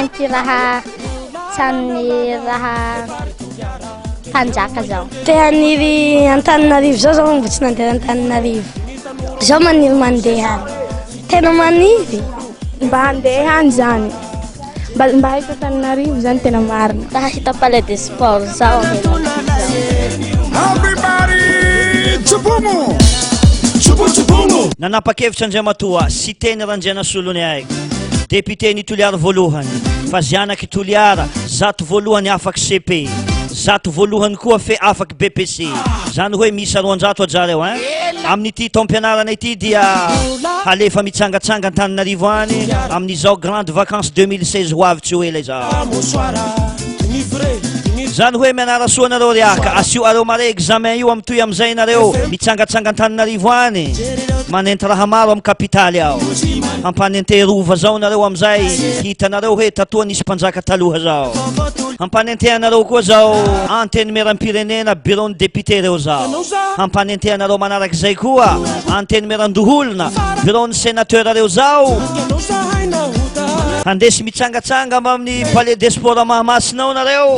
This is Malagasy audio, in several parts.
Hanenty raha tranon'ny raha mpanjaka zao. Te haniry Antananarivo zao zao mbo tsy nandeha Antananarivo. Zao maniry mandeha any. Tena maniry. Mba handeha any zany. Mba mba hahita Antananarivo zany tena marina. Ta hahita palais de sport zao. Everybody, Tsubumu! Tsubu tsubumu! Nanapa-kevitra Andriamatoa Siteny Randrianasoloniaiko, Député-n'i Toliara voalohany, fa zanak'i Toliara, zato voalohany afaky CP, zato voalohany koa fe afaky BPC, zany hoe miisa 200 ajareo ein! Amin'ity taom-pianarana ity dia halefa mitsangatsanga Antananarivo any amin'izao grande vacances 2016 ho avy tsy ho ela izao. Zany hoe mianara soa nareo ry aka, asio areo mare examen io amitohy amizay nareo mitsangatsanga Antananarivo any, manenty raha maro am kapitaly ao, hampanente rova zao nareo amizay hitanareo hoe tatoa nisy mpanjaka taloha zao, hampanente anareo koa zao antenimierampirenena bureau ny député reo zao, hampanente anareo manarak'izay koa antenimierandoholona bureau ny sénateur reo zao, Handesy mitsangatsanga mbamin'ny Palais des Sports Mahamasina ao nareo.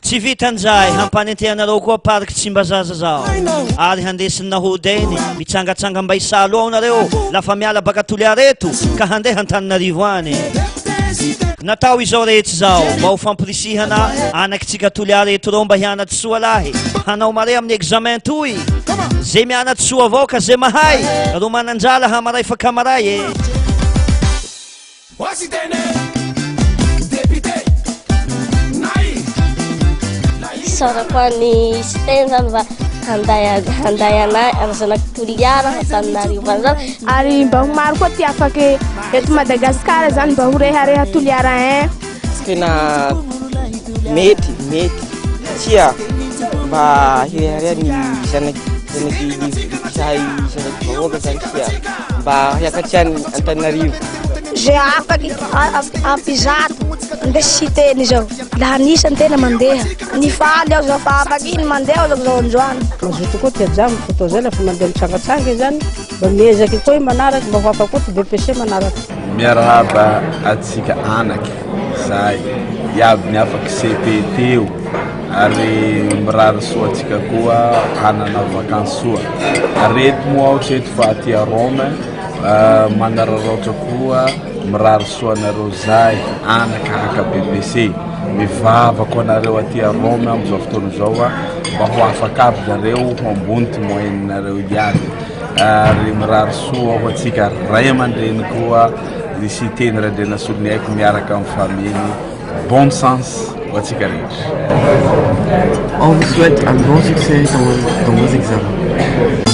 Tsy vitan'izay, hampanentehanareo koa Parc Tsimbazaza zao. Ary handesy ny nahody eny, mitsangatsanga mba hisalo ao nareo lafa miala baka Toliara eto ka handeha Antananarivo any. Natao izao rehetra izao mba ho fampirisihana anakitsika Toliara eto reo mba hianatry soa lahy, hanao mare amin'ny examen toy. Ze mianatry soa avao ka ze mahay ro manandrala hamaray fa kamaray e. Isaorako an'i Siteny zany mba handay handay anay ary zanak'i Toliara Antananarivo any zany. Ary mba ho maro koa ty afaky eto Madagasikara zany mba ho rehareha Toliara ein. Tena mety mety satria mba hirehareha ny zanaky zanaky izahay zanaky vahoaka zany sia mba hiakatry any Antananarivo. Ze afaky ampy zato ndesy Siteny zao laha anisany tena mandeha nifaly aho zao fa afaky iny mandeha aho zao androany. Mazoto koa ty ajà amin'ny fotoa zay lafa mandeha mitsangatsanga izy zany mba miezaky koa i manaraky mba ho afa koa ty BEPC manaraky. Miarahaba atsika anaky zahay iaby niafaky CP teo ary mirary soa atsika koa hanana vakansy soa ary eto moa aho tsy eto fa aty a Rome manararaotra koa mirary soa anareo zahay anaka haka BPC mivavaka ho anareo aty a Rome amizao fotoana izao mba ho afaka aby nareo ho ambony ty moyenne nareo iaby ary mirary soa ho antsika ray aman-dreny koa ny Siteny Randrianasoloniaiko miaraka amin'ny famille bonne chance ho antsika rehetra. On vous souhaite un bon succès dans vos examens.